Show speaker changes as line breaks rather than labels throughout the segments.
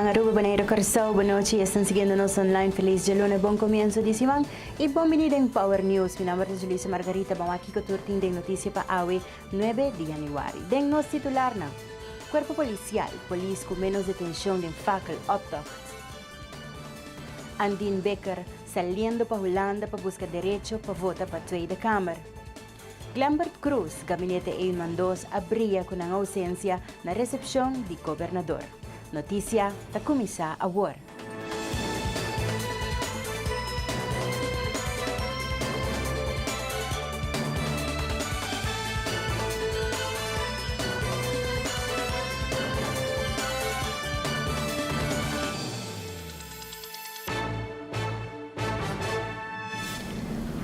Islanan Aruba, Bonaire, Kòrsou, bon nochi. Esnan siguiendo nos online, felis djaluna, bon komienso di siman i bon bini den Power News. Mi nomber ta Julissa Margarita, ban wak kiko tur tin den notisia pa awe nuebe di yanüari. Den nos titularnan, Kuerpo polisial, polis ku ménos detenshon den fakkel optocht. Andin Bikker saliendo pa Hulanda pa buska derecho pa vota pa Tweede Kamer. Glenbert Croes, Gabinete Eman dos a bria ku nan ousensia na resepshon di gobernador. Notisia ta kuminsá awor.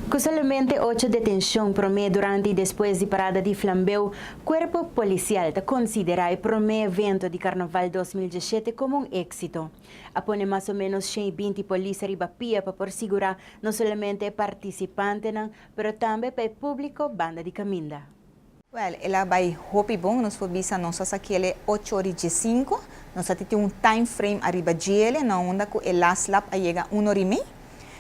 Ku solamente ocho detenshon promé, durante i despues di parada di flambeu, Kuerpo Polisial ta konsiderá e promé evento di Karnaval 2017 komo un éksito. A pone mas o ménos 120 polis riba pia pa por sigurá no solamente e partisipantenan, pero tambe pa e públiko banda di kaminda.
Wel, el a bay hopi bon, nos por bisa nos a sakiele ocho ora y diescinco, nos a tin un time frame ariba djele na unda cu e last lap a yega un ora y mei.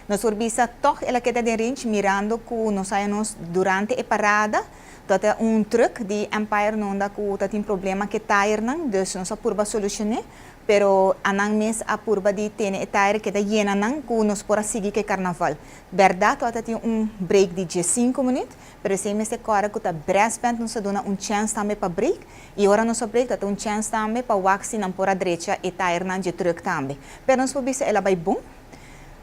Nos por bisa toch el a keda den range mirando cu nos haya nos durante e parada ta un truck di Empire na unda cu ta tin problema cu e tirenan, dus nos a purba solucione. Pero anan mes a purba di tene e tayer keda yena nan ku nos por a sigui ku e karnaval. Bèrdat tabata tin un break di diesinku minüt, pero esei mester kòrda ku ta brassband nos a duna un chèns tambe pa break i ora nos a break tabata un chèns tambe pa wak si nan por a drecha e tayernan dje trùk tambe. Pero nos por bisa el a bai bon.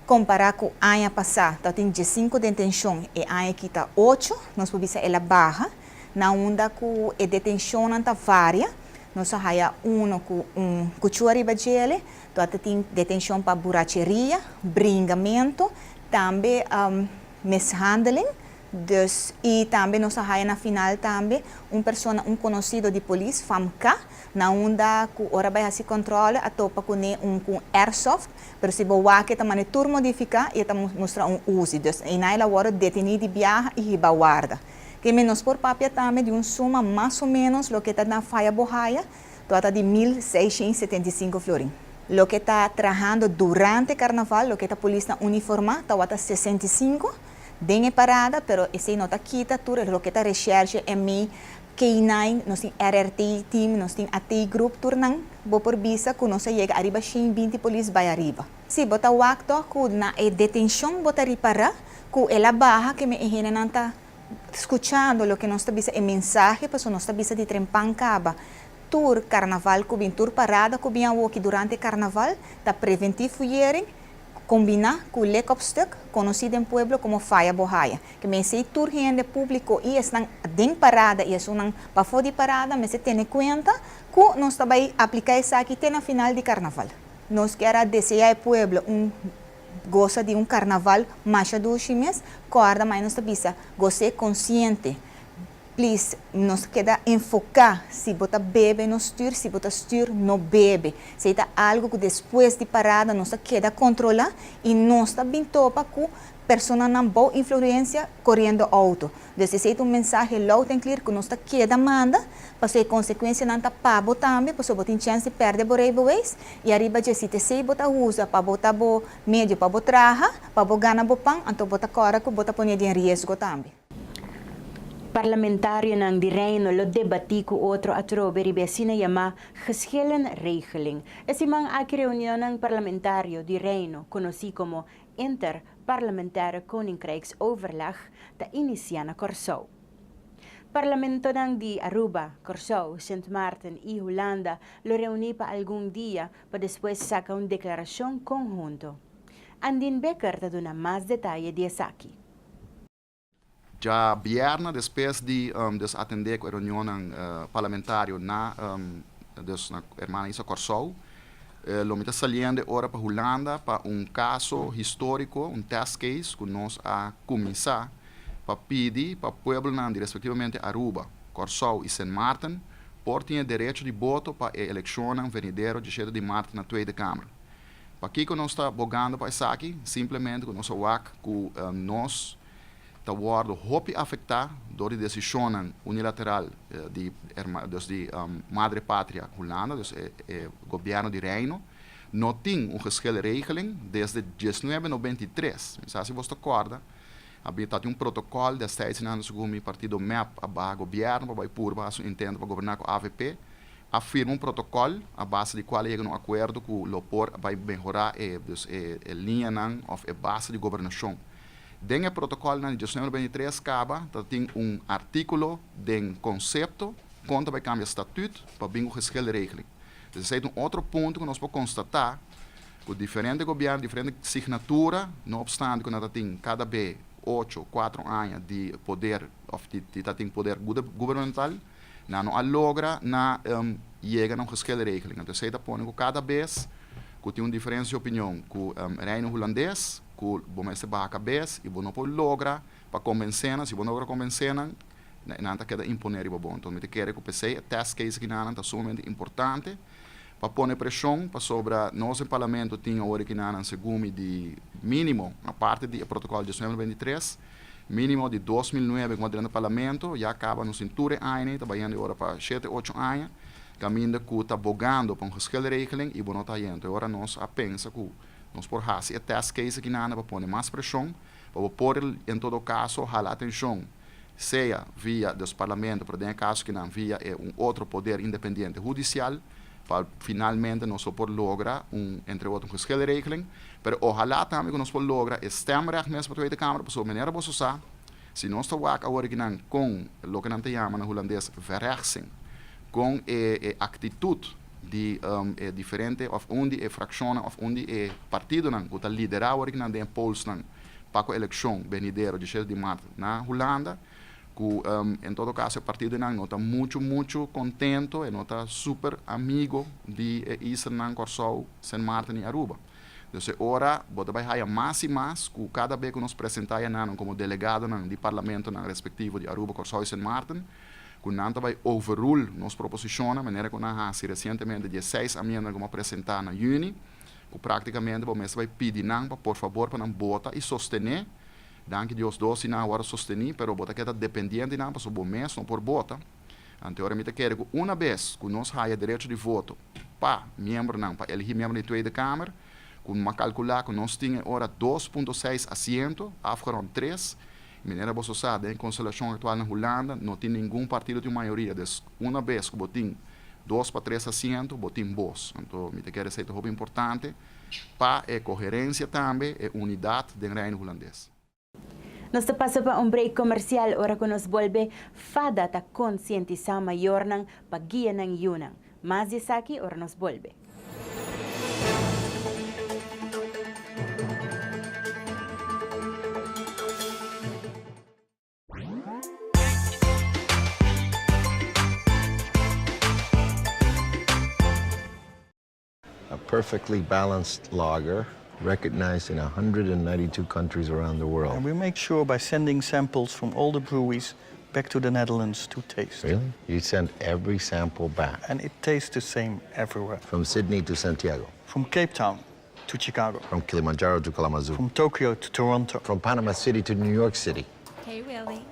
Kompará ku aña pasá tabatin diesinku detenshon, e aña aki ta ocho, nos por bisa el a baha. Na unda ku e detenshonnan ta varia, nos a haya uno ku un kuchú ariba djele, to ta tin detenshon pa buracheria, bringamentu, tambe mishandeling, dus i tambe nos a haya na final tambe un persona, un konosido di polis, famka, na unda ku ora bai hasi kòntròle a topa kuné un ku un airsoft, pero si bo wak e ta manda tur modifiká i e ta mustra un uzi, dus einan el a wòrdu detení di biaha i hiba warda. Ke men nos por papia tambe di un suma mas o menos loke ta na faya bo haya, tua ta di 1675 florin. Loke ta trahando durante karnaval, loke ta polisnan uniformá, tawata 65 den e parada, pero esei no ta kita tur loke ta reshershe, ME, K9, nos tin RRT team, nos tin AT group, tur nan bo por bisa ku nos a yega ariba 120 polis bai ariba. Si bo ta wak tòg ku na e detenshon bo ta ripará ku el a baha ke men e hendenan ta skuchando loke nos ta bisa e mensahe pasobra nos ta bisa di trempan kaba tur karnaval ku bin tur parada ku bin awoki durante karnaval ta preventí fuyering kombiná ku lek op stuk konosí den pueblo komo faya bo haya ke men esei tur hende públiko i esnan den parada i esunnan pafó di parada mester tene kuenta ku nos ta bai apliká esaki te na final di karnaval. Nos kier a deseá e pueblo un gosa di un karnaval masha dushi mes, kòrda mai nos ta bisa, gos'é konsiente. Please, nos keda enfoká, si bo ta bebe no stür, si bo ta stür no bebe. Esei ta algu ku despues di parada nos ta keda kontrolá i nos ta bin topa ku personanan bou influensia koriendo outo. Dus esei ta un mensahe loud en clear ku nos ta keda manda, pasobra e konsekuensianan ta pa bo tambe, pasobra bo tin chèns di pèrdè bo reibeweis, i ariba dje si ta esei bo ta usa pa bo ta bo medio pa bo traha, pa bo gana bo pan, anto bo ta kòrda ku bo ta pone den riesgo tambe.
Parlamentarionan di Reino lo debatí ku otro atrobe riba e asina yamá geschillenregeling. E siman aki reunionnan parlamentario di Reino, konosí komo Inter Parlementaire Koninkrijksoverleg ta inisiá na Kòrsou. Parlamentonan di Aruba, Kòrsou, Sint Maarten i Hulanda lo reuní pa algun dia pa despues saka un deklarashon konhunto. Andin Bikker ta duna mas detaye di esaki.
Djabièrnè despues di dus atendé ku e reunionnan parlamentario na dus na Hermana Isa Kòrsou, lo mi ta saliendo e ora pa Hulanda pa un kaso históriko, un test case ku nos a kuminsá pa pidi pa pueblonan di respektivamente Aruba, Kòrsou i Sint Maarten por tin e derecho di boto pa e elekshonnan venidero 17 di mart na Tweede Kamer. Pakiko nos ta bogando pa esaki? Simplemente ku nos a wak ku nos ta wòrdu hopi afektá dor di desishonnan unilateral di dus di Madre Patria Hulanda, dus e gobièrnu di Reino. No tin un geschilregeling desde 1993. Mi sa si bo ta corda, a bin ta un protocol destijds na segun mi partido MEP a baha gobierno pa bay purba haci un intento pa goberna cu AVP, a firma un protocol a base di cual a yega na un acuerdo cu lo por bay mehora e dus e e liñanan of e base di gobernacion. Den e protocolnan di 1993 caba ta tin un articulo den concepto con ta bay cambia statuut pa bin cu geschilregeling. Dus esei ta un otro punto ku nos por konstatá ku diferente gobièrnu, diferente signatura, no opstante ku nan ta tin kada be ocho, kuatro aña di poder òf di ta tin poder gubernamental, nan no a logra na yega na un geschilregeling. Anto esei ta pone ku kada bes ku tin un diferensia di opinion ku Reino Hulandes, ku bo mester baha kabes i bo no por logra pa konbensé nan, si bo no logra konbensé nan, nan ta keda imponé riba bo. Enton mi ta kere ku p'esei e test case akinan ta sumamente importante pa pone preshon pasobra nos den parlamento tin awor akinan segun mi di minimo, aparte di e protokòl 1993, minimo di 2009 ku a drenta parlamento ya kaba nos tin tur e aña ei ta bayendo e ora pa shete ocho aña kaminda ku ta bogando pa un geschilregeling i bo no ta hayendo. E ora nos a pensa ku nos por hasi e test case akinan pa pone mas preshon pa bo por en todo kaso hala atenshon sea via dos parlamento, pero den e caso kinan via e un otro poder independiente hudicial, pa finalmente nos lo por logra un, entre otro, un geschillenregeling. Pero ohala tambe cu nos por logra e stemrecht mes pa Tweede Kamer, pasobra manera boso sa, si nos ta wak awor kinan con loke nan ta yama na Hulandes verrechtsing, con e e actitud di e diferente of un di e fraccionnan of un di e partidonan cu ta lidera awor kinan den e polsnan, pa ku elekshon benidero di shete di mart na Hulanda, ku en todo kaso e partidonan no ta muchu muchu kontento, e no ta super amigo di e islanan Kòrsou, Sint Maarten i Aruba. Dus e ora bo ta bai haya mas i mas ku kada be ku nos presentá e nannan komo delegadonan di parlamentonan respektivo di Aruba, Kòrsou i Sint Maarten, ku nan ta bai overrule nos proposishonnan manera ku nan hasi resientemente di e seis amiendanan ku bo a presentá na yüni. Ku práktikamente bo mester bai pidi nan pa por fabor pa nan bota i sostené. Danki Dios dos di nan a wòrdu sostení, pero bo ta keda dependiente di nan pasobra bo mes no por bota. Anto ora mi ta kere ku una bes ku nos haya derecho di voto pa miembronan pa eligí miembro di Tweede Kamer, ku mi a kalkulá ku nos tin e ora 2.6 asiento, afgerond tres, i manera boso sa den e konstelashon aktual na Hulanda no tin ningun partido tin un mayoria, dus una bes ku bo tin Dos pa tres asiento bo tin bos. Anto mi ta kere esei ta hopi importante pa e koherensia tambe, e unidat den Reino Hulandes.
Nos ta pasa pa un break komersial ora ku nos bolbe Fada ta konsientisá mayornan pa guia nan yunan. Mas di esaki ora nos bolbe.
A perfectly balanced lager recognized in 192 countries around the world.
And we make sure by sending samples from all the breweries back to the Netherlands to taste.
Really? You send every sample back?
And it tastes the same everywhere.
From Sydney to Santiago?
From Cape Town to Chicago.
From Kilimanjaro to Kalamazoo.
From Tokyo to Toronto.
From Panama City to New York City.
Hey, Willie.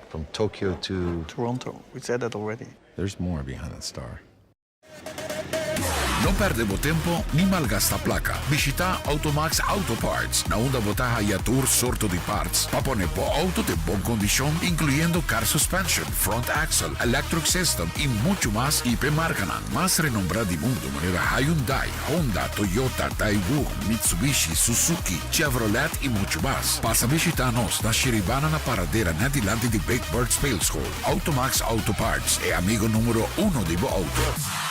From Tokyo to...
Toronto. We said that already.
There's more behind that star.
No perde bo tempo ni malgasta placa. Bishita Automax Auto Parts, na unda bo ta haya tur sorto di parts pa pone bo auto den bon condicion, incluyendo car suspension, front axle, electric system y mucho mas y p'e marcanan mas renombra di mundo manera Hyundai, Honda, Toyota, Daewoo, Mitsubishi, Suzuki, Chevrolet y mucho mas. Pasa bishita nos na Shiribana na Paradera net dilanti di Big Bird Speelschool. Automax Auto Parts, e amigo numero uno di bo auto.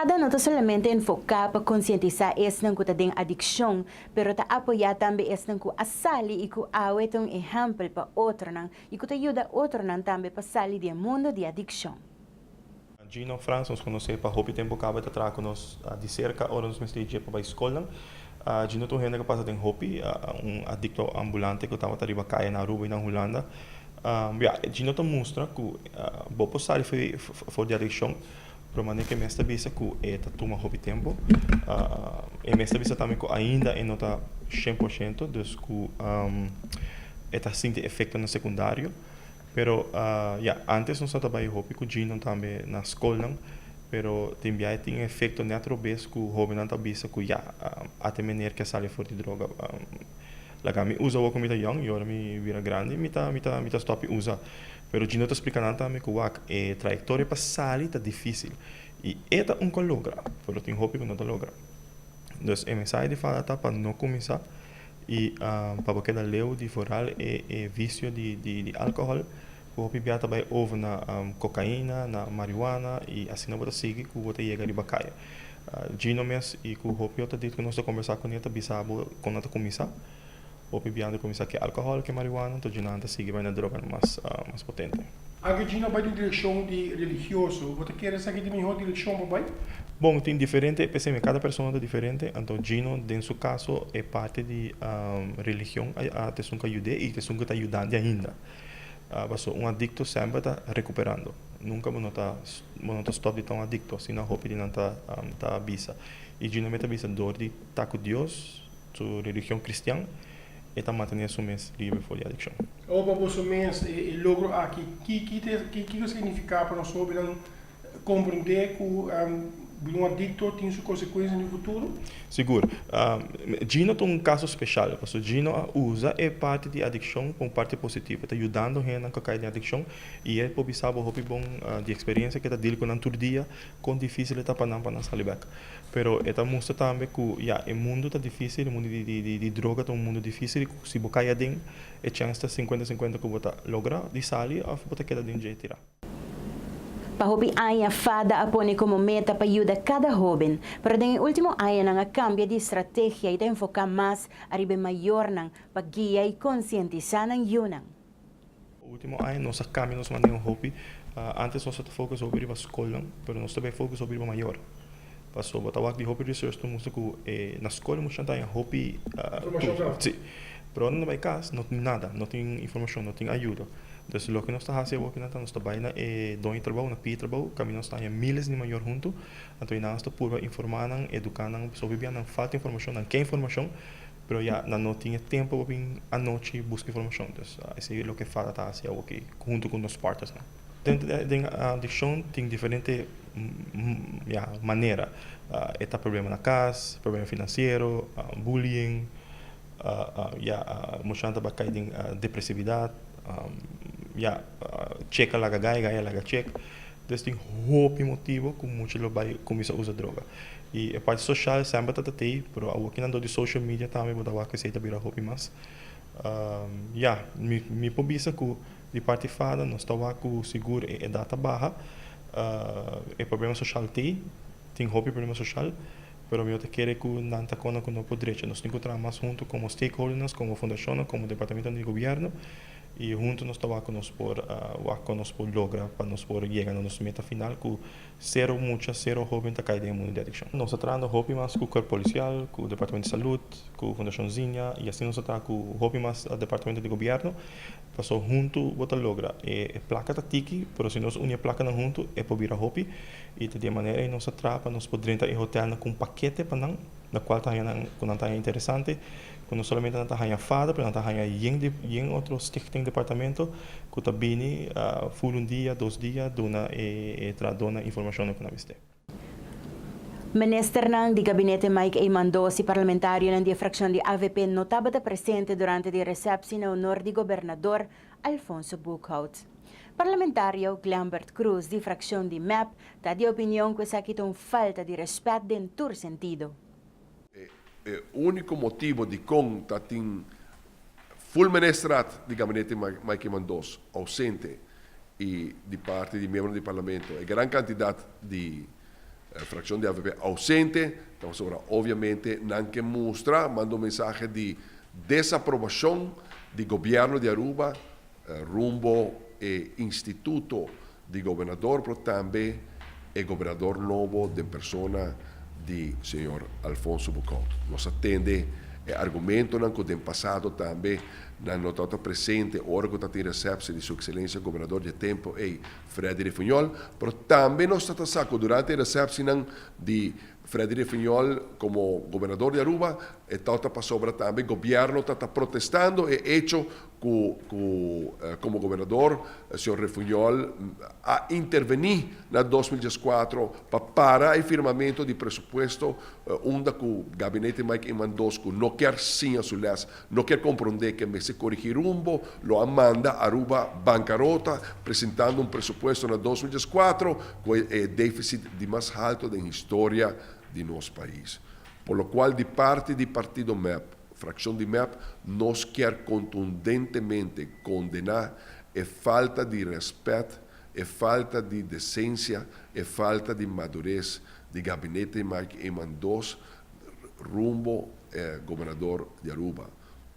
FADA no ta solamente enfoká pa konsientisá esnan ku ta den adikshon, pero ta apoyá tambe esnan ku a sali i ku awe ta un ehèmpel pa otronan i ku ta yuda otronan tambe pa sali di e mundu di adikshon.
Gino Frans, nos konosé pa hopi tempu kaba e ta traha ku nos di serka ora nos mester dje pa bai skolnan. Gino ta un hende ku pasa den hopi, un adikto ambulante ku tabata riba kaya na Aruba i na Hulanda. Ya, Gino ta mustra ku bo por sali for di adikshon, pero manera ku e mes ta bisa ku e ta tuma hopi tempu. E mes ta bisa tambe ku ainda e no ta 100%, dus ku e ta sinti efektonan sekundario. Pero ya, antes nos ta bai hopi ku Gino tambe na skolnan, pero tin bia e tin efekto nèt robes ku hóbennan ta bisa ku ya, ate meneer ke sali for di droga. Laga mi usa awor ku mi ta yòn i ora mi bira grandi mi ta mi ta mi ta stòp di usa. Pero Gino ta splika nan tambe ku wak e trayektoria pa sali ta difísil i e ta un ku a logra, pero tin hopi ku no ta logra. Dus e mensahe di fada ta pa no kuminsá i pa bo keda leu di vooral e e visio di di di alkohòl ku hopi bia ta bai over na kokaina, na marihuana i asina bo ta sigui ku bo ta yega riba kaya. Gino mes i ku hopi otro dit ku nos ta kombersá kuné ta bisa bo kon nan ta kuminsá. Hopi bia nan ta kuminsá ke alkohòl, ke marihuana, anto dje nan ta sigui bai na droganan mas mas potente.
Anke Gino bai den direkshon di religioso, bo ta kere esaki ta e mihó direkshon pa bai?
Bon, tin diferente, p'esei kada persona ta diferente, anto Gino den su kaso e parti di religion a ta esun ku a yud'é i ta esun ku ta yudandi ainda. Pasobra un adikto semper ta rekuperando, nunka bo no ta bo no ta stòp di ta un adikto, asina hopi di nan ta ta bisa. I Gino mi ta bisa dor di ta ku Dios, su religion kristian, e ta mantené su mes liber for di adikshon.
Awor pa boso mes e logro aki, kiko signifiká pa nos hóbennan komprendé ku bira un adikto tin su konsekuensia den futuro?
Sigur. Gino ta un kaso speshal, pasobra Gino a usa e parti di adikshon pa un parti positivo. E ta yudando hendenan ku a kai den adikshon i e por bisa bo hopi bon di eksperensia ku e ta dil ku nan tur dia, kon difísil e ta pa nan pa nan sali bèk. Pero e ta mustra tambe ku ya, e mundu ta difísil, e mundu di droga ta un mundu difísil i ku si bo kai aden e chèns ta sinkuenta sinkuenta ku bo ta logra di sali òf bo ta keda den dje tirá.
Pa hopi aña FADA a pone komo meta pa yuda kada hóben, pero den e último añanan a kambia di estrategia i ta enfoká mas ariba e mayornan pa guia i konsientisá nan yunan.
Último aña nos a kambia nos maneho hopi. Antes nos a ta focus hopi riba skolnan, pero nos ta bay focus hopi riba mayor. Pasobra ta wak di hopi research ta mustra ku e na skol e muchanan ta haña hopi
Informashon.
Si. Pero ora nan bay kas no tin nada, no tin informashon, no tin ayuda. Entonces loke nos ta hasi awor kinan ta nos ta bay na e doño di trabou, na pidi trabou, kaminda nos ta haña miles di mayor huntu. Anto nan nos ta purba informa nan, eduka nan, pasobra hopi bia nan falta informashon, nan ke informashon, Pero ya nan no tin e tempo pa bin anochi buska informashon. Dus esei loke fada ta hasi awoki huntu ku nos partnersnan. Den adikshon tin diferente ya manera. E ta problema na kas, problema finansiero, bullying, ya muchanan ta bai kai den depresividat, ya chek a laga gai, gai a laga chek. Dus tin hopi motibo ku mucha lo bai kuminsá usa droga. I e parti soshal semper ta ta tei, pero awor kinan dor di social media tambe bo ta wak esei ta bira hopi mas. Ya, mi mi por bisa ku di parti fada nos ta wak ku sigur e edat ta baha, e problema soshal tei, tin hopi problema soshal, pero mi no ta kere ku nan ta kona ku no por drecha. Nos tin ku traha mas huntu komo stakeholdernan, komo fundashonnan, komo departamentonan di gobièrnu. I huntu nos ta wak ku nos por wak kon nos por logra pa nos por yega na nos meta final ku sero mucha, sero hoben ta kai den e mundu di adikshon. Nos ta trahando hopi mas ku Kuerp Polisial, ku Departamento di Salud, ku Fundashon Zinha i asina nos ta traha ku hopi mas departamento di gobièrnu paso huntu bo ta logra. E plaka ta tiki pero si nos uni e plakanan huntu e por bira hopi i ta di e manera ei nos ta traha pa nos por drenta e hotelnan ku un pakete pa nan na kual ta haña nan ku nan ta haña interesante. Ku no solamente nan ta haña fada, pero nan ta haña yen di yen otro stichting departamento ku ta bini ful un dia, dos dia duna e e trahadónan informashonnan ku nan mester.
Ministernan di Gabinete Mike Eman dos i parlamentarionan di e frakshon di avp no tabata presente durante di e resepsi na honor di Gobernador Alfonso Boekhoudt. Parlamentario Glenbert Croes di frakshon di mep ta di opinion ku esaki ta un falta di rèspèt den tur sentido.
E úniko motibo dikon ta tin full ministerat di gabinete Mike Eman dos ousente i di parti di miembronan di parlamento e gran kantidat di Fraccion di avp ausente, ta pasobra obviamente nan ke mustra, manda un mensahe di desaprobacion di gobierno di Aruba rumbo e instituto di gobernador pero tambe e gobernador nobo den persona di señor Alfonso Boekhoudt. Nos a tende e argumentonan cu den pasado tambe nan no tabata presente ora cu tatin receptie di su excelencia gobernador di e tempo ey Freddy Refunjol, pero tambe nos ta ta sa cu durante e receptienan di Freddy Refunjol como gobernador di Aruba e tabata pasobra tambe gobierno ta ta protestando e hecho cu cu como gobernador señor Refunjol a interveni na 2014 pa para e firmamento di presupuesto unda cu Gabinete Mike Eman dos cu no kier siña su les, no kier compronde ke mester corigi rumbo, lo a manda Aruba bancarota presentando un presupuesto na 2014 cu e deficit di mas halto den historia di nos pais. Por lo cual di parti di partido mep, fraccion di mep, nos kier contundentemente condena e falta di respet, e falta di decencia, e falta di madurez di Gabinete Mike Eman dos rumbo e Gobernador di Aruba.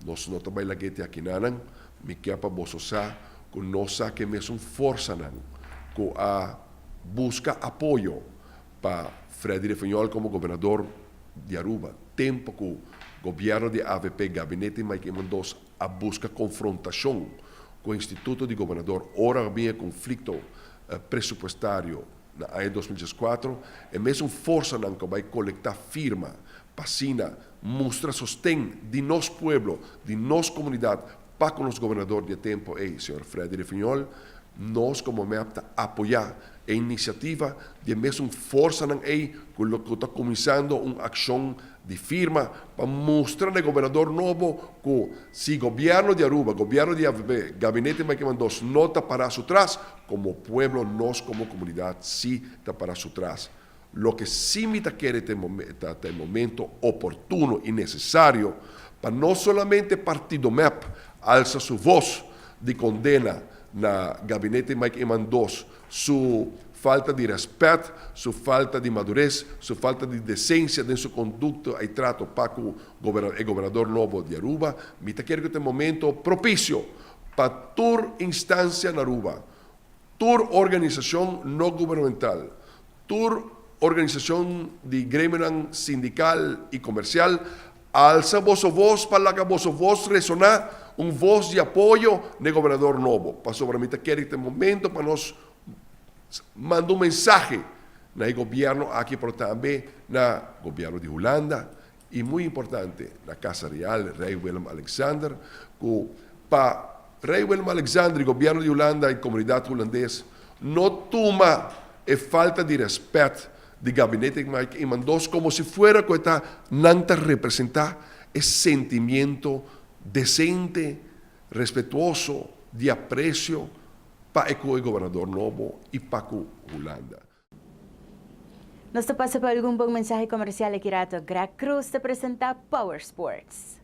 Nos no ta bay lag'e te akinanan, mi kier pa boso sa cu nos sa ke mesun forsanan cu a busca apoyo pa Freddy Refunjol como Gobernador di Aruba tempo cu Gobierno di avp Gabinete Mike Eman dos a busca confrontacion cu e Instituto di Gobernador ora a bin e conflicto presupuestario na aña 2014, e mesun forsanan cu a bay colecta firma pa asina mustra sosten di nos pueblo, di nos comunidad pa cu nos Gobernador di e tempo ey, señor Freddy Refunjol, nos como mep ta apoya e iniciativa di e mesun forsanan ey cu lo cu ta cuminsando un accion di firma pa mustra na e gobernador nobo cu si gobierno di Aruba, gobierno di avp, gabinete Mike Eman dos no ta para su tras, como pueblo nos como comunidad si ta para su tras. Loke si mi ta kere ta e momento oportuno y necesario pa no solamente partido mep alsa su voz di condena na gabinete Mike Eman dos su falta di respet, su falta di madurez, su falta di decencia den su conducta y trato pa cu e gobernador nobo di Aruba, mi ta kere cu ta e momento propicio pa tur instancia na Aruba, tur organisacion no gubernamental, tur organisacion di gremionan sindical y comercial, alsa boso voz pa laga boso voz resona, un voz di apoyo n'e gobernador nobo. Pasobra mi ta kere ta e momento pa nos manda un mensahe na e gobierno aki pero tambe na gobierno di Hulanda y muy importante na Casa Real, Rey Willem Alexander, cu pa Rey Willem Alexander y gobierno di Hulanda y comunidad Hulandes no tuma e falta di respet di Gabinete Mike Eman dos como si fuera cu e ta nan ta representa e sentimiento decente, respetuoso, di aprecio pa e cu e gobernador nobo y pa cu Hulanda.
Nos ta pasa pa algun bon mensahe comercial aki rato. Greg Cruz ta presenta Power Sports.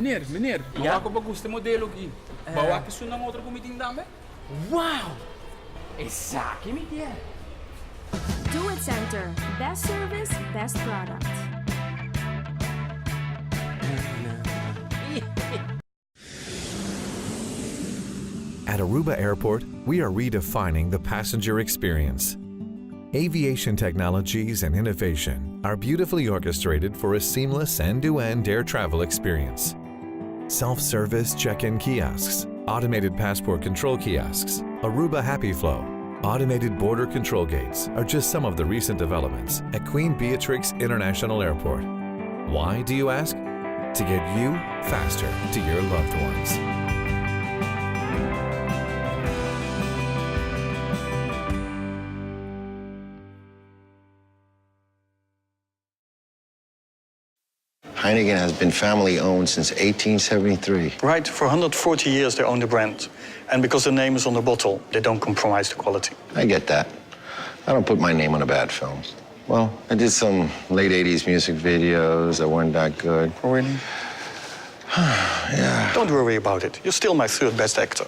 Meneer, meneer, mi wak bo gusta e modelo aki. Bo a wak esunnan otro ku mi tin tambe? Wow! Esaki mi kier!
Do It Center, best service, best product.
At Aruba Airport, we are redefining the passenger experience. Aviation technologies and innovation are beautifully orchestrated for a seamless end-to-end air travel experience. Self-service check-in kiosks, automated passport control kiosks, Aruba Happy Flow, automated border control gates are just some of the recent developments at Queen Beatrix International Airport. Why, do you ask? To get you faster to your loved ones.
Heineken has been family owned since 1873.
Right, for 140 years they own the brand. And because the name is on the bottle, they don't compromise the quality.
I get that. I don't put my name on a bad film. Well, I did some late 80s music videos that weren't that good.
Oh, really?
yeah.
Don't worry about it. You're still my third best actor.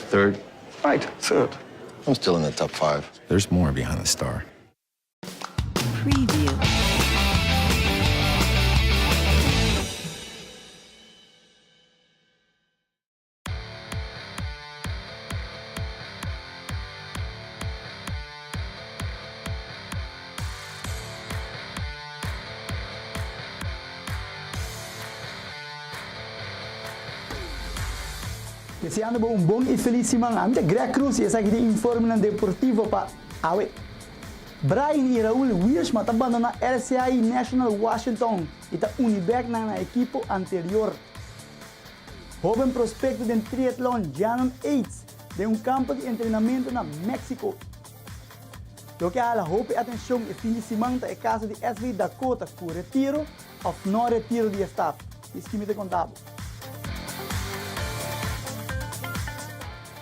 Third?
Right, third.
I'm still in the top five. There's more behind the star.
Preview.
Deseando bo un bon y feliz siman. Ami ta Greg Cruz y esaki ta e informenan deportivo pa awe. Brian y Raul Wiersma ta bandona RCA y National Washington y ta uni bek nan na ekipo anterior. Hoben prospecto den triatlon Janon Ates den un campo di entrenamento na Mexico. Loke a hala hopi atencion e fin di siman ta e caso di SV Dakota cu retiro of no retiro di e staf. Esaki mi ta conta bo.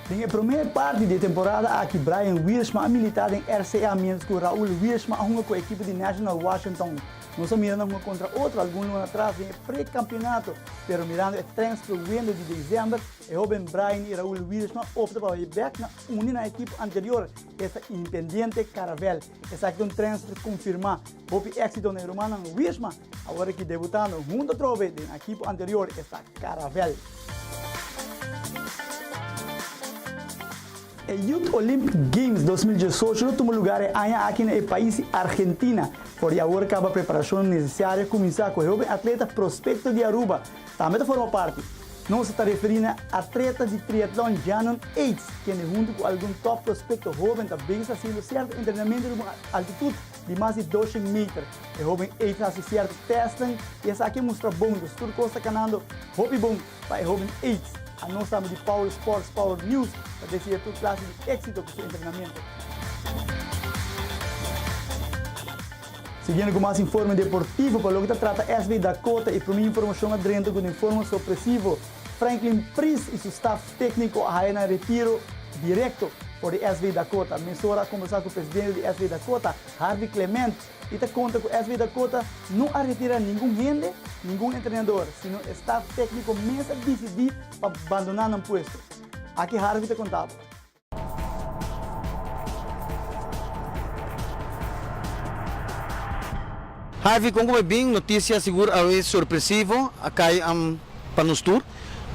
Den e prome parti di e temporada aki Brian Wiersma a milita den RCA mientras cu Raul Wiersma a hunga cu e ekipo di National Washington. Nos a mira nan hunga contra otro algun luna atras den e pre-campeonato, pero mirando e transfer window di december, e hoben Brian y Raul Wiersma opta pa bay bek na uni nan ekipo anterior, esta Independiente Caravel. Esaki ta un transfer confirma. Hopi exito na e rumannan Wiersma, awor aki debutando hunto atrobe den ekipo anterior, esta Caravel. E Youth Olympic Games 2018 lo tuma lugar e aña aki na e pais di Argentina. For di awor caba preparacionnan necesario cuminsa cu e hoben atleta prospecto di Aruba tambe ta forma parti. Nos ta referi na atleta di triatlon Janon Ates, kende hunto cu algun top prospecto hoben ta bezig haciendo cierto entrenamento riba un altitud di mas di doshen meter. E hoben Ates a haci cierto testnan y esaki a mustra bon, dus tur cos ta canando hopi bon. Pa e hoben Ates, anos tambe di Power Sports Power News ta desea tur klase di éksito ku su entrenamentu. Siguiendo ku mas informe deportivo pa loke ta trata SV Dakota e prome informashon a drenta ku den forma sorpresivo Franklin Pries i su staf tékniko a haya nan retiro direkto for di SV Dakota. Mesora a kombersá ku presidente di SV Dakota, Harvey Clement. I ta konta ku SV Dakota no a retira ningun hende, ningun entrenador, sino e staf tékniko mes a disidí pa bandoná nan puesto. Aki Harvey ta konta bo.
Harvey, kon ku bai bin? Notisia sigur awe sorpresivo a kai pa nos tur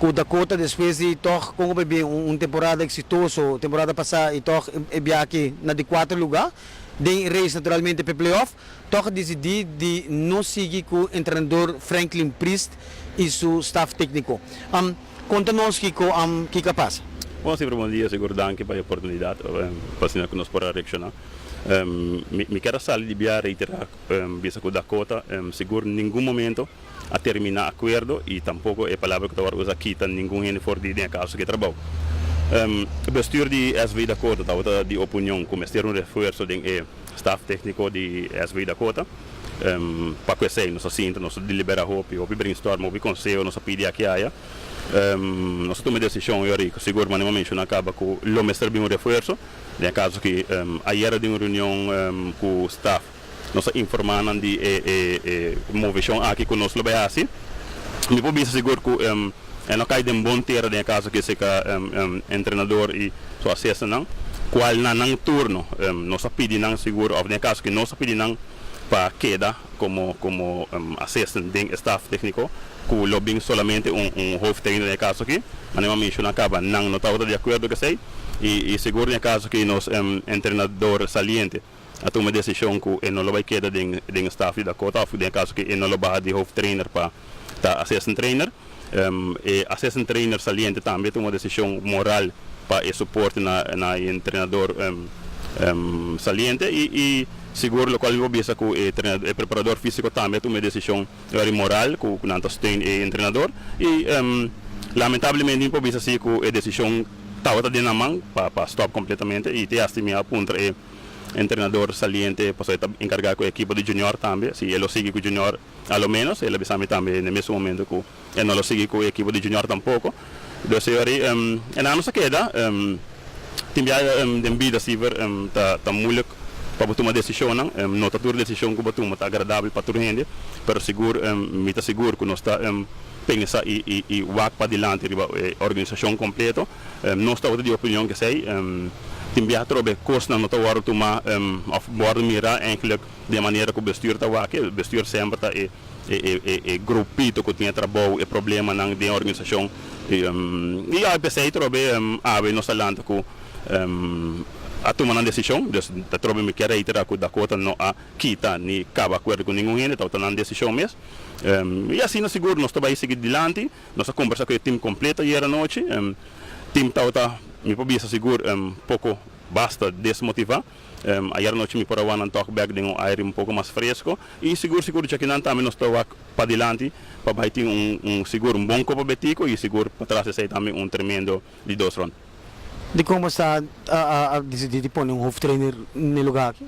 ku Dakota despues di tòg kon ku bai bin un temporada eksitoso temporada pasá i tòg e biaha aki na di kuater lugá. Den race naturalmente p'e playoff, tòg a disidí di no sigui ku entrenador Franklin Priest i su staf tékniko. Konta nos kiko kiko a pasa.
Bon siempre bon dia sigur danki pa e oportunidat pa asina ku nos por a reakshoná. Mi kier a sali di bia reiterá bisa ku Dakota sigur ningun momento a terminá akuerdo i tampoko e palabra ku ta wòrdu usa kita ningun hende for di den e kaso ku e trabou. Bestuur di SV Dakota tabata di opinion ku mester un refuerso den e staf tékniko di SV Dakota. Pa ku esei nos a sinta, nos a deliberá hopi, hopi brainstorm, hopi konseho nos a pidi aki aya. Nos a tuma e desishon yori ku sigur manera mi a menshoná kaba ku lo mester bin un refuerso. Den e kaso aki ayera den un reunion ku staf. Nos a informá nan di e e moveshon aki ku nos lo bai hasi. Mi por bisa sigur ku e no kai den bon tera den e kaso ke seka entrenador i su asesornan, kual na nan turno nos a pidi nan sigur òf den e kaso ke nos a pidi nan pa keda komo komo assistant den e staf tékniko ku lo bin solamente un un hoofdtrainer den e kaso aki. Manera mi a menshoná kaba nan no tabata di akuerdo ku esei i sigur den e kaso ke nos entrenador saliente a tuma e desishon ku e no lo bai keda den den e staf di Dakota òf den e kaso ku e no lo baha di hoofdtrainer pa ta assistant trainer. E assistant trainer saliente tambe a tuma desishon moral pa e soporte na na e entrenador saliente i i sigur lokual mi por bisa ku e e preparador físiko tambe a tuma e desishon ori moral ku nan ta steun e entrenador i lamentablemente mi por bisa si ku e desishon tabata den nan man pa pa stòp kompletamente i te hasta mi a puntra e. entrenador saliente pasobra e ta enkargá ku e ekipo di junior tambe, si e lo sigui ku junior a lo ménos, el a bisa mi tambe na e mesun momento ku e no lo sigui ku e ekipo di junior tampoko. Dus e ora e nan nos a keda tin bia den bida siver ta ta moeilijk pa bo tuma desishonnan, no ta tur desishon ku bo tuma ta agradabel pa tur hende, pero sigur mi ta sigur ku nos ta pensa i i i wak padilanti riba e organisashon kompleto. Nos tabata di opinion kesei tin biaha atrobe kosnan no ta wòrdu tumá òf wòrdu mirá eigentlik den manera ku bestuur ta wak. E bestuur semper ta e e grupito ku tin e trabou, e problemanan den e organisashon. I ya p'esei atrobe awe nos ta lanta ku a tuma nan desishon. Dus atrobe mi ke reiterá ku Dakota no a kita ni kaba akuerdo ku ningun hende, tabata nan desishon mes. I asina sigur nos ta bai sigui dilanti. Nos a kombersá ku e tim kompleto ayer anochi. Tim tabata, mi por bisa sigur, poko basta desmotivá. Ayer anochi mi por a wak nan tòg bèk den un aire un poko mas fresko. I sigur sigur djakinan tambe nos ta wak padilanti pa bai tin un un sigur un bon Kopa Betico i sigur patras esei tambe un tremendo di dos rond.
Dikon bo sa a disidí di pone un hoofdtrainer n'e lugá aki,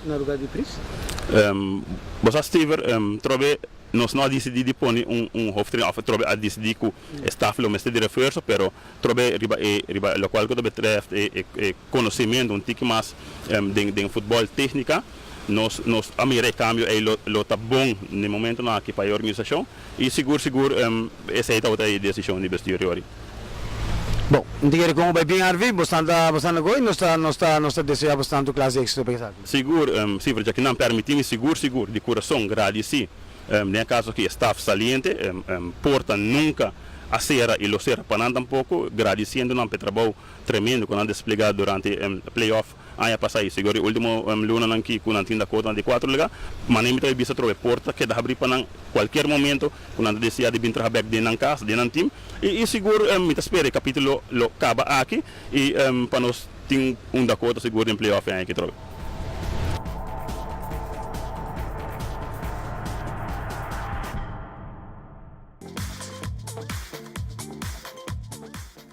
na lugá di Pries?
Bo sa Stever, trobe nos no a disidí di pone un un hoofdtrainer òf trobe a disidí ku e staf lo mester di refuerso, pero trobe riba e riba lokual ku ta betreft e e e konosementu un tiki mas den den futbòl téknika, nos nos a mira e kambio ei lo lo ta bon n'e momentunan aki pa e organisashon. I sigur sigur esei tabata e desishon di bestuur yori.
Bon, mi ta kere kon bo bai bien Harvey, bo stan ta bo stan na gooi, nos ta nos ta nos ta desea bo stan tur klas di éxito pa esaki.
Sigur, Sifra, dja ki nan permiti mi sigur sigur di kurason gradisi den e kaso aki e staf saliente, porta nunka a sera i lo sera pa nan tampoko, gradisiendo nan pa e trabou tremendo ku nan desplegá durante e playoff Aña pasá i sigur e último lunanan ki ku nan tin Dakota na di kuatro lugá, manera mi ta bai bisa atrobe por ta keda habrí pa nan kualkier momento ku nan ta deseá di bin traha bèk den nan kas, den nan tim. I i sigur mi ta spera e kapítulo lo kaba aki i pa nos tin un Dakota sigur den playoff e aña aki atrobe.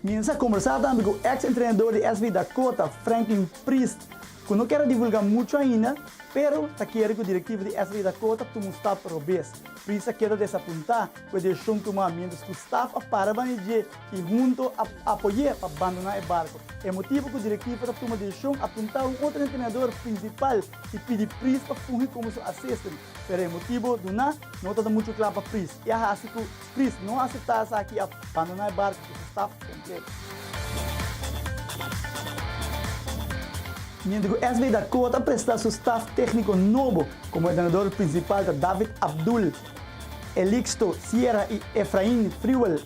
Mientras a kombersá tambe ku eks entrenador di SV Dakota, Franklin Priest, ku no kier a divulgá muchu ainda, pero ta kere ku direktiva di SV Dakota tuma un stap robes. Priest a keda desapuntá ku e desishon tumá mientras ku staf a para banda di dje i hunto a apoy'é pa bandoná e barko. E motibu ku direktiva ta tuma desishon apuntá un otro entrenador prinsipal i pidi Priest pa fungi komo su asistent, pero e motibu duná no ta muchu kla pa Priest i a hasi ku Chris no a aseptá esaki i a bandoná e barku ku su staf kompleto. Mientras ku SV Dakota a prestá su staf tékniko nobo komo entrenador prinsipal ta David Abdul, Elixto Sierra i Efrain Friwel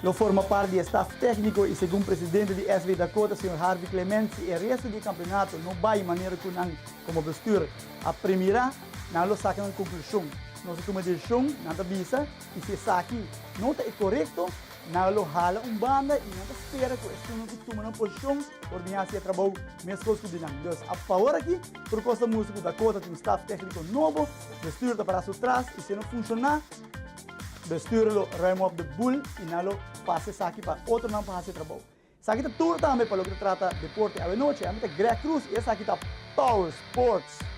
lo forma parti di e staf tékniko i segun presidente di SV Dakota señor Harvey Clement si e resto di e kampeonato no bai manera ku nan komo bestuur a premirá nan lo saka nan konklushon. Nos a tuma desishon, nan ta bisa. I si esaki no ta e korekto, nan lo hala un banda i nan ta spera ku esunnan ku tuma nan posishon por bin hasi e trabou meskos ku di nan. Dus, a pawor aki, tur kos ta mustra ku Dakota tin un staf tékniko nobo, bestuur ta pará su tras i si e no funshoná, bestuur lo ruim op de boel i nan lo pasa esaki pa otronan pa hasi e trabou. Esaki ta tur tambe pa loke ta trata deporte awenochi. Ami ta Greg Cruz i esaki ta Power Sports.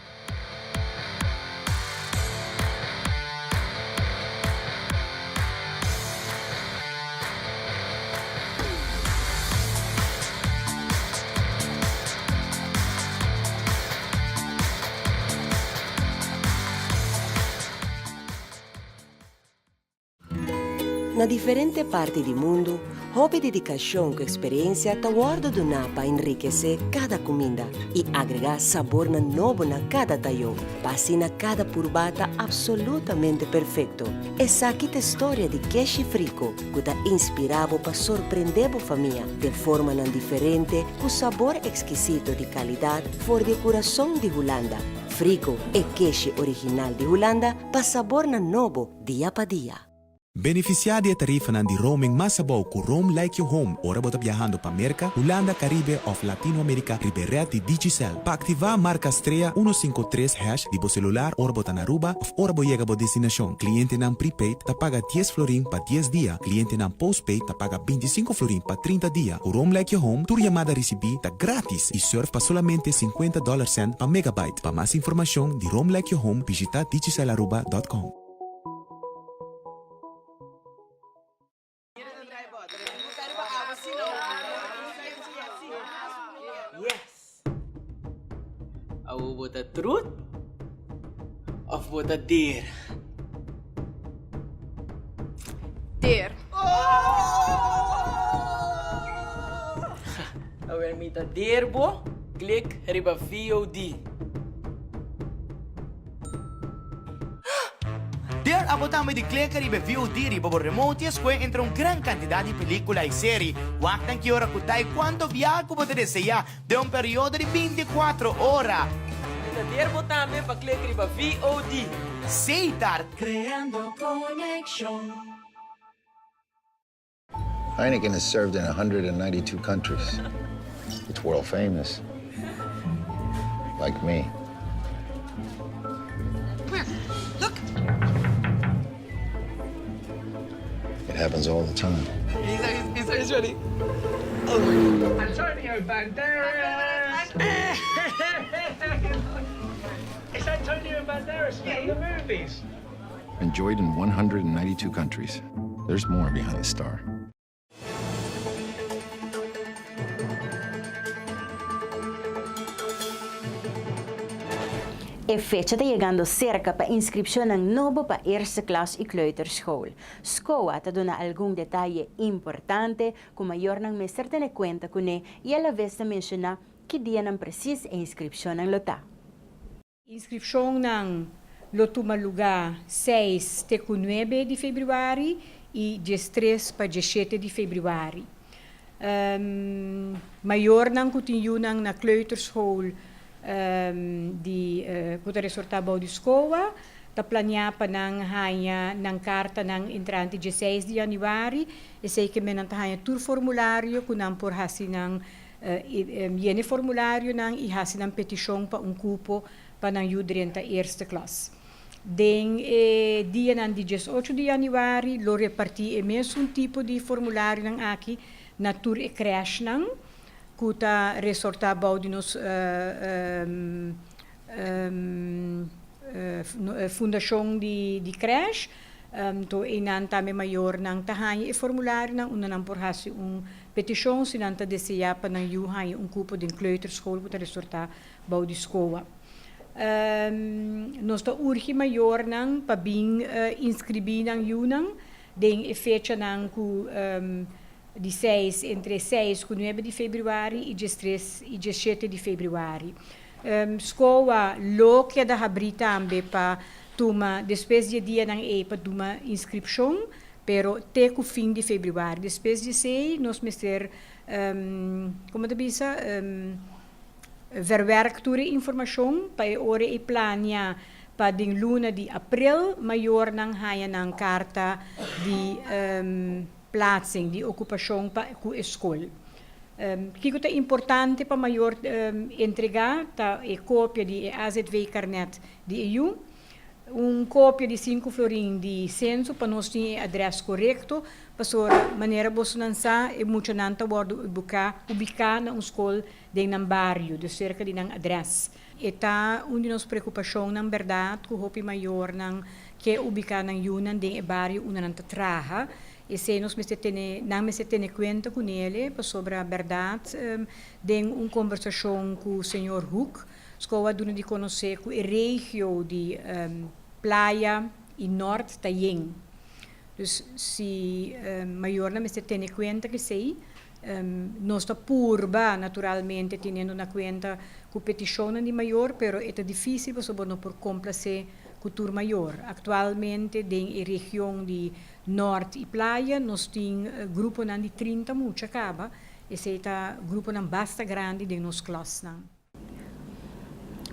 Na diferente parti di mundu, hopi dedikashon ku eksperensia ta wòrdu duná pa enrikesé kada kuminda i agregá sabornan nobo na kada tayó, pa asina kada purbá ta apsolutamente perfekto. Esaki ta e storia di Keshi Friko, ku ta inspirá bo pa sorprendé bo famia den formanan diferente ku sabor ekskisito di kalidat for di e kurason di Hulanda. Friko, e keshi original di Hulanda, pa sabornan nobo dia pa dia.
Beneficiá di e tarifanan di roaming mas abou cu Roam Like You're Home ora bo ta biahando pa Merca, Hulanda, Caribe of Latinoamerica riba e red di Digicel. Pa activá, marca strea uno cinco tres hash di bo celular ora bo ta na Aruba of ora bo yega bo destinacion. Clientenan prepaid ta paga dies florin pa dies dia, clientenan postpaid ta paga binticinco florin pa trinta dia. Cu Roam Like You're Home, tur yamada ricibi ta gratis y surf pa solamente cincuenta dollar cent pa megabyte. Pa mas informacion di Roam Like You're Home, bishita digicelaruba dot com.
Yes! Awo bo ta truth of bo ta deer?
Deer.
Awer mi ta deer bo, klik riba VOD.
Der abo tambe di kleka riba e VOD riba bo remote i escohe entre un gran cantidad di pelicula i seri. Wak nan ki ora cu ta i cuanto biaha cu bo ta desea den un periodo di binticuatro ora.
Mi ta der bo tambe pa klek riba VOD.
Setar.
Creando conexion.
Heineken has served in 192 countries. It's world famous. Like me.
Where? Look.
It happens all the time.
He's, he's, he's ready. Oh my God.
Antonio Banderas! It's Antonio Banderas from the movies.
Enjoyed in 192 countries. There's more behind the star.
E fecha ta yegando serka pa inskripshonnan nobo pa eerste klas i kleuterschool. SCOA ta duna algun detaye importante ku mayornan mester tene kuenta kuné i alaves ta menshoná ki dianan presis e inskripshonnan lo ta.
Inskripshonnan lo tuma lugá seis te ku nuebe di febrüari i diestres pa diesshete di febrüari. Mayornan ku tin yunan na kleuterschool di ku ta resortá bou di SCOA ta planiá pa nan haña nan kartanan entrante dieseis di yanüari. Esei ke men nan ta haña tur formulario ku nan por hasi nan Yena e formularionan i hasi nan petishon pa un kupo pa nan yu drenta eerste klas. Den e dianan di diesocho di yanüari lo repartí e mesun tipo di formularionan aki na tur e krèshnan ku ta resortá bou di nos fundashon di krèsh. Anto einan tambe mayornan ta haña e formularionan unda nan por hasi un Petishon si nan ta deseá pa nan yu haña un kupo den kleuterschool ku ta resortá bou di SCOA. Nos ta urgi mayornan pa bin inskribí nan yunan den e fechanan ku di seis entre seis ku nuebe di febrüari i diestres i diesshete di febrüari. SCOA lo keda habrí tambe pa tuma despues di e dianan ei pa tuma inskripshon. Pero te cu fin di februari. Despues di esey nos mester, como ta bisa, verwerk tur e informacion pa e ora e plania pa den luna di april mayornan haya nan carta di plaatsing, di ocupacion pa cu e scol. Kico ta importante pa mayor entrega ta e copia di e AZV carnet di e yu. Un kopia di sinku florin di senso pa nos tin e adrès korekto, pasobra manera bosonan sa e muchanan ta wòrdu ubiká ubiká na un skol den nan bario, dus serka di nan adrès. E ta un di nos preokupashonnan bèrdat ku hopi mayornan ke ubiká nan yunan den e bario unda nan ta traha. Esei nos mester tene nan mester tene kuenta ku nele pasobra bèrdat den un kombersashon ku señor Hoek, Skou a duna di konosé ku e regio di Playa i Nort ta yen. Dus si mayornan mester tene kuenta ku esei, nos ta purba naturalmente teniendo na kuenta ku petishonnan di mayor, pero e ta difísil pasobra bo no por komplasé ku tur mayor. Aktualmente den e region di Nort i Playa nos tin gruponan di trinta mucha kaba, esei ta gruponan basta grandi den nos klasnan.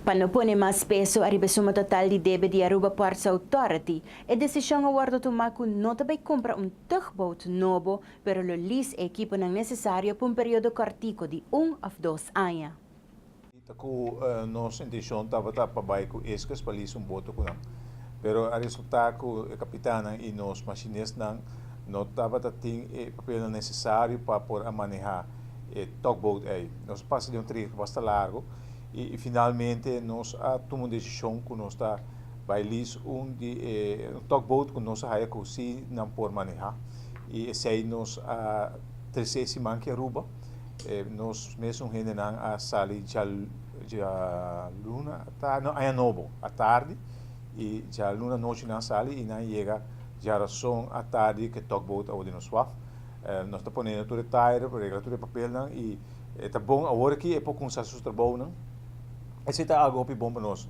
Pa no pone mas peso ariba e suma total di debe di Aruba Ports Authority, e desishon a wordo tuma ku no ta bai kumpra un tugboat nobo pero lo lease e ekiponan nesesario pa un periodo kòrtiku di un òf dos aña.
Ta ku nos intenshon tabata pa bai ku Eskes pa lease un boto ku nan, pero a resultá ku e kapitannan i nos mashinesnan no tabata tin e papelnan nesesario pa por a manehá e tugboat ei. Nos a pasa den un trayekto basta largu i finalmente nos a tuma un desishon ku nos ta bai lease un di e un tugboat ku nos a haya ku si nan por manehá i esei nos a trese e siman ki Aruba. Nos mesun hendenan a sali djaluna atardi, no aña nobo atardi i djaluna anochi nan sali i nan yega djarason atardi ku e tugboat a wòrdu nos waf. Nos ta poniendo tur e tayer, regla tur e papelnan i e ta bon awor aki e por kuminsá su trabounan. Esei ta algu hopi bon pa nos.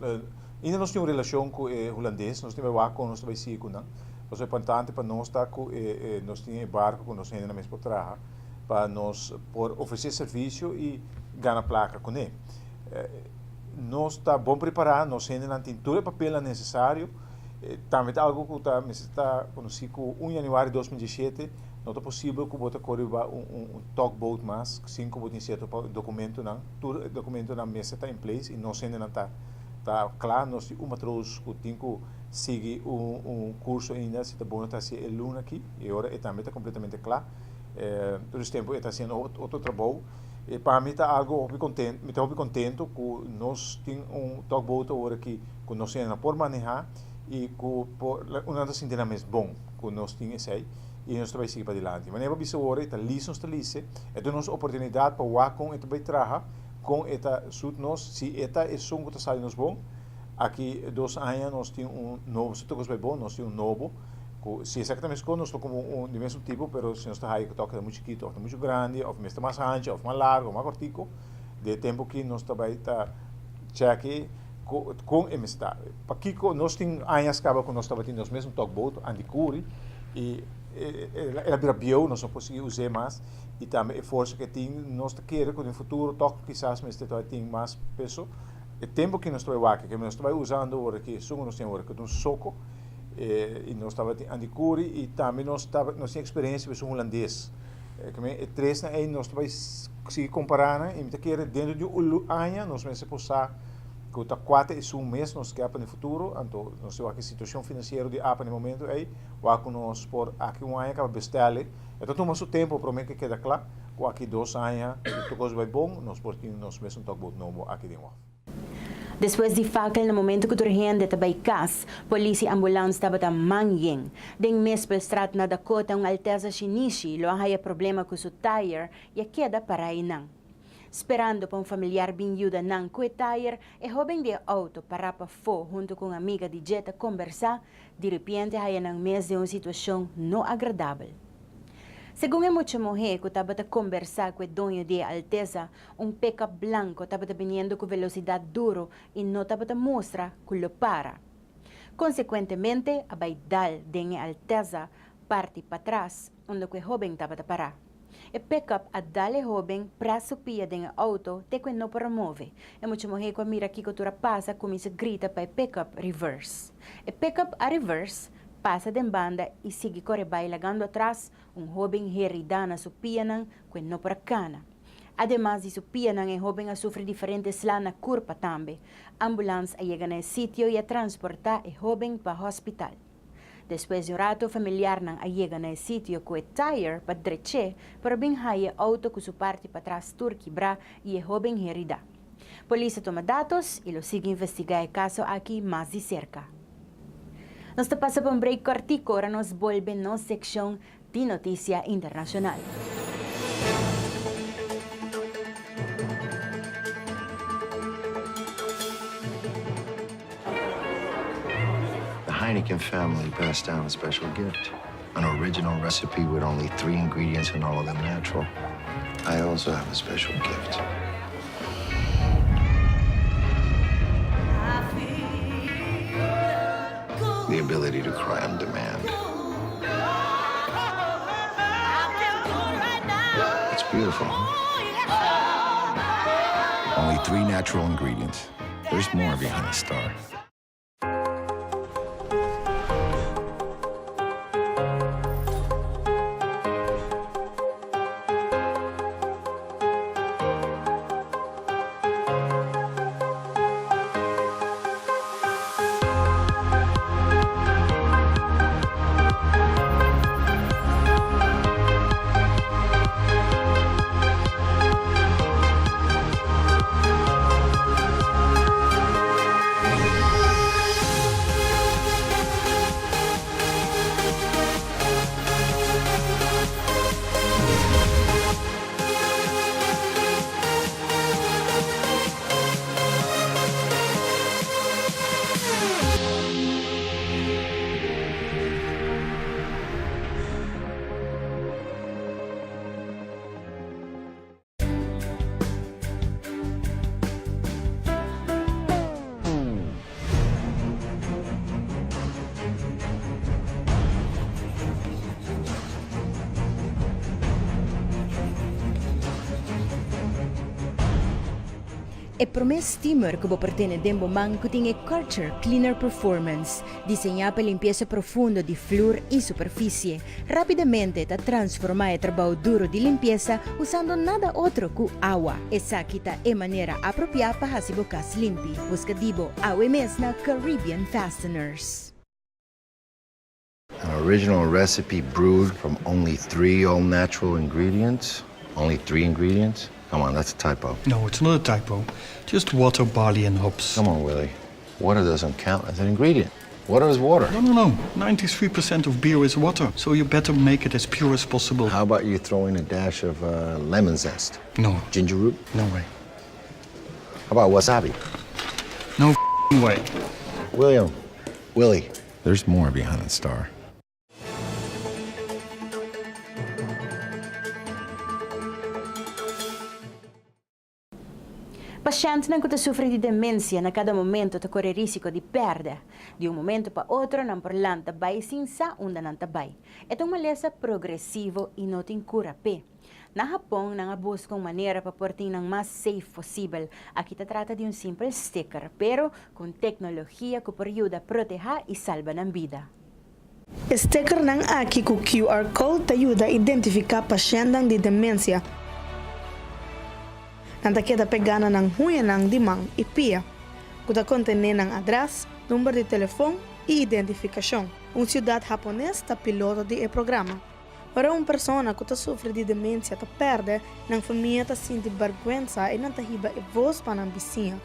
Ainda nos tin un relashon ku e hulandes, nos tin bai wak kon nos ta bai sigui ku nan. Pasobra importante pa nos ta ku nos tin e barku ku nos hendenan mes por traha pa nos por ofresé servisio i gana plaka kuné. Nos ta bon prepará, nos hendenan tin tur e papelnan nesesario. Tambe ta algu ku ta mester ta konosí ku un yanüari 2017 no ta posibel ku bo ta kore riba un tugboat mas sin ku bo tin sierto dokumentonan. Tur e dokumentonan mester ta in place i nos hendenan ta ta kla. Nos tin un matroos ku tin ku sigui un kurso ainda si ta bon ta hasi e luna aki i ora e tambe ta kompletamente kla. Tur es tempu e ta hasiendo otro trabou. I pa mi ta algu hopi konten, mi ta hopi kontento ku nos tin un tugboat awor aki ku nos hendenan por manehá i ku por nan ta sinti nan mes bon ku nos tin esei i nos ta bai sigui padilanti. Manera bo bisa awor e ta lis nos ta lise, e ta nos oportunidat pa wak kon e ta bai traha, kon e ta sut nos, si e ta esun ku ta sali nos bon, aki dos aña nos tin un nobo, si tur kos bai bon nos tin un nobo ku si esaki ta meskos nos lo kumpra un di mesun tipo pero si nos ta haya ku ta keda muchu chikitu òf ta muchu grandi òf mester mas hanchu òf mas largu òf mas kòrtiku di e tempu aki nos ta bai ta chèki kon e mester ta. Pakiko nos tin añas kaba ku nos tabatin nos mesun tugboat Andicuri i el a bira bieu nos no por sigui us'é mas i tambe e forsa ku e tin nos ta kere ku den futuro tòg kisas mester ta tin mas peso. E tempu ku nos ta bai wak ke nos ta bai usando ora ki esun ku nos tin awor ku ta un soko i nos tabatin Andicuri i tambe nos nos tin eksperensia ku esun hulandes. E tresnan ei nos ta bai sigui kompará nan i mi ta kere dentro di un aña nos mester por sa ku ta kua ta esun mes nos ke pa den futuro, anto nos tin wak e situashon finansiero di apa na e momento ei, wak ku nos por aki un aña kaba bestèl'e. E ta tuma su tempu promé ku e keda kla, ku aki dos aña si tur kos bai bon nos por tin nos mesun tugboat nobo aki den waf.
Despues di fakel na momento ku tur hende ta bai kas, polis i ambulans tabata man yen. Den Mespelstraat na Dakota un Altezza Shinichi lo a haya problema ku su tire i a keda para einan. Sperando pa un familiar bin yuda nan ku e tayer, e hóben di e outo pará pafó huntu ku un amiga di dje ta kombersá, diripiente haya nan mes den un situashon no agradabel. Segun e mucha muhé ku tabata kombersá ku e doño di e Alteza, un pickup blanko tabata biniendo ku velosidat duru i no tabata mustra ku lo para. Konsekuentemente a bai dal den e Alteza parti patras unda ku e hóben tabata pará. E pickup a dal e hoben pras su pia den e auto te cu e no por a move. E mucha muhe cu a mira kico tur a pasa a cuminsa grita pa e pickup reverse. E pickup a reverse, pasa den banda y sigui core bay lagando atras un hoben herida na su pianan cu e no por a cana. Ademas di su pianan e hoben a sufri diferente sla na curpa tambe. Ambulance a yega na e sitio y a transporta e hoben pa hospital. Despues di un rato familiarnan a yega na e sitio ku e tire pa drech'é pero bin haya e outo ku su parti patras tur kibrá i e hóben heridá. Polis a tuma datos i lo sigui investigá e kaso aki mas di serka. Nos ta pasa pa un break kòrtiku ora nos bolbe nos sekshon di notisia internashonal.
The Heineken family passed down a special gift, an original recipe with only three ingredients and all of them natural. I also have a special gift. The ability to cry on demand. It's beautiful, huh? Only three natural ingredients. There's more behind the star.
E promé steamer ku bo por tene den bo man ku tin e Karcher Cleaner Performance, diseñá pa limpiesa profundo di flur i superfisie. Rápidamente ta transformá e trabou duru di limpiesa usando nada otro ku awa. Esaki ta e manera apropiá pa hasi bo kas limpi. Buska di bo awe mes na Caribbean Fasteners.
An original recipe brewed from only three all natural ingredients? Only three ingredients? Come on, that's a typo.
No, it's not a typo. Just water, barley, and hops.
Come on, Willie. Water doesn't count as an ingredient. Water is water.
No, no, no. 93% of beer is water, so you better make it as pure as possible.
How about you throw in a dash of uh, lemon zest?
No.
Ginger root?
No way.
How about wasabi?
No way.
William, Willie. There's more behind the star.
Pashèntnan ku ta sufri di demensia na kada momento ta kore risiko di pèrdè. Di un momento pa otro nan por lanta bai sin sa unda nan ta bai. E ta un malesa progresivo i no tin kura p'e. Na Hapon nan a buska un manera pa por tin nan mas safe posibel. Aki ta trata di un simpel sticker, pero ku un teknologia ku por yuda protehá i salba nan bida.
E stickernan aki ku QR code ta yuda identifiká pashèntnan di demensia. Nan ta keda pegá na nan huñanan di man i pia, ku ta kontené nan adrès, number di telefon i identifikashon. Un siudat hapones ta piloto di e programa. Ora un persona ku ta sufri di demensia ta pèrdè, nan famia ta sinti bèrgwensa i nan ta hiba e vos pa nan bisiña.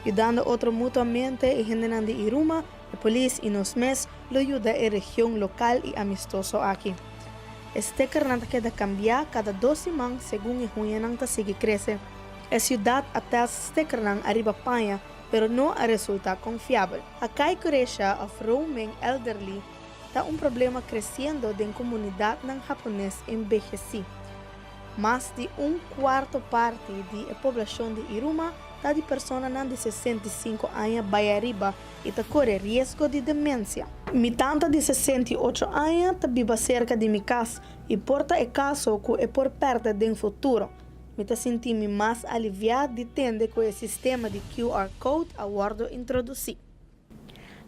Yudando otro mutuamente, e hendenan di Iruma E polis i nos mes lo yuda e region lokal i amistoso aki. E stekernan ta keda kambiá kada dos siman segun e huñanan ta sigui krese. E siudat a tèst stekernan ariba paña pero no a resultá konfiabel. A kai kuresha òf roaming elderly ta un problema kresiendo den komunidatnan hapones enbejesí. Mas di un kuarto parti di e poblashon di Iruma ta di personanan di 65 aña bai ariba i ta kore riesgo di demensia. Mi tanta di 68 aña ta biba serka di mi kas i por ta e kaso ku e por pèrdè den futuro. Mi ta sinti mi mas aliviá di tende ku e sistema di QR code a wòrdu introdusí.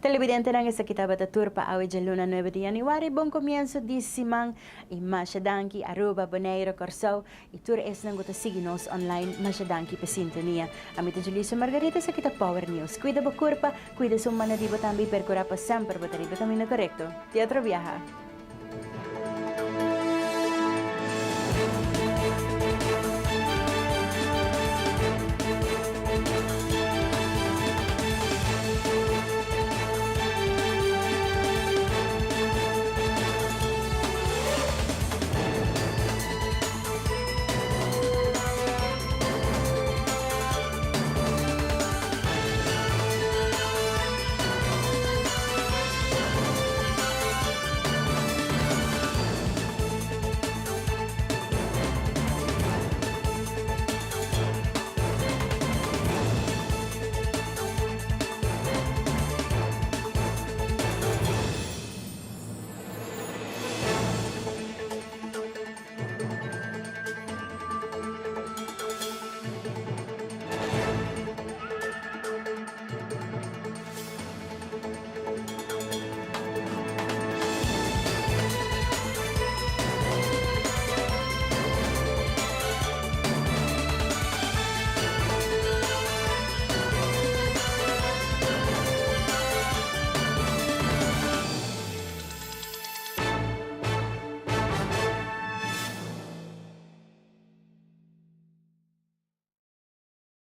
Televidentenan esaki tabata tur pa awe djaluna nuebe di januari. Bon komienso di siman i masha danki Aruba, Bonaire, Kòrsou i tur esnan ku ta sigui nos online masha danki pa sintonia. Ami ta Julissa Margarita esaki ta Power News. Kuida bo kurpa, kuida esun manda di bo tambe i perkurá pa semper bo ta riba e kaminda korekto. Te otro biaha.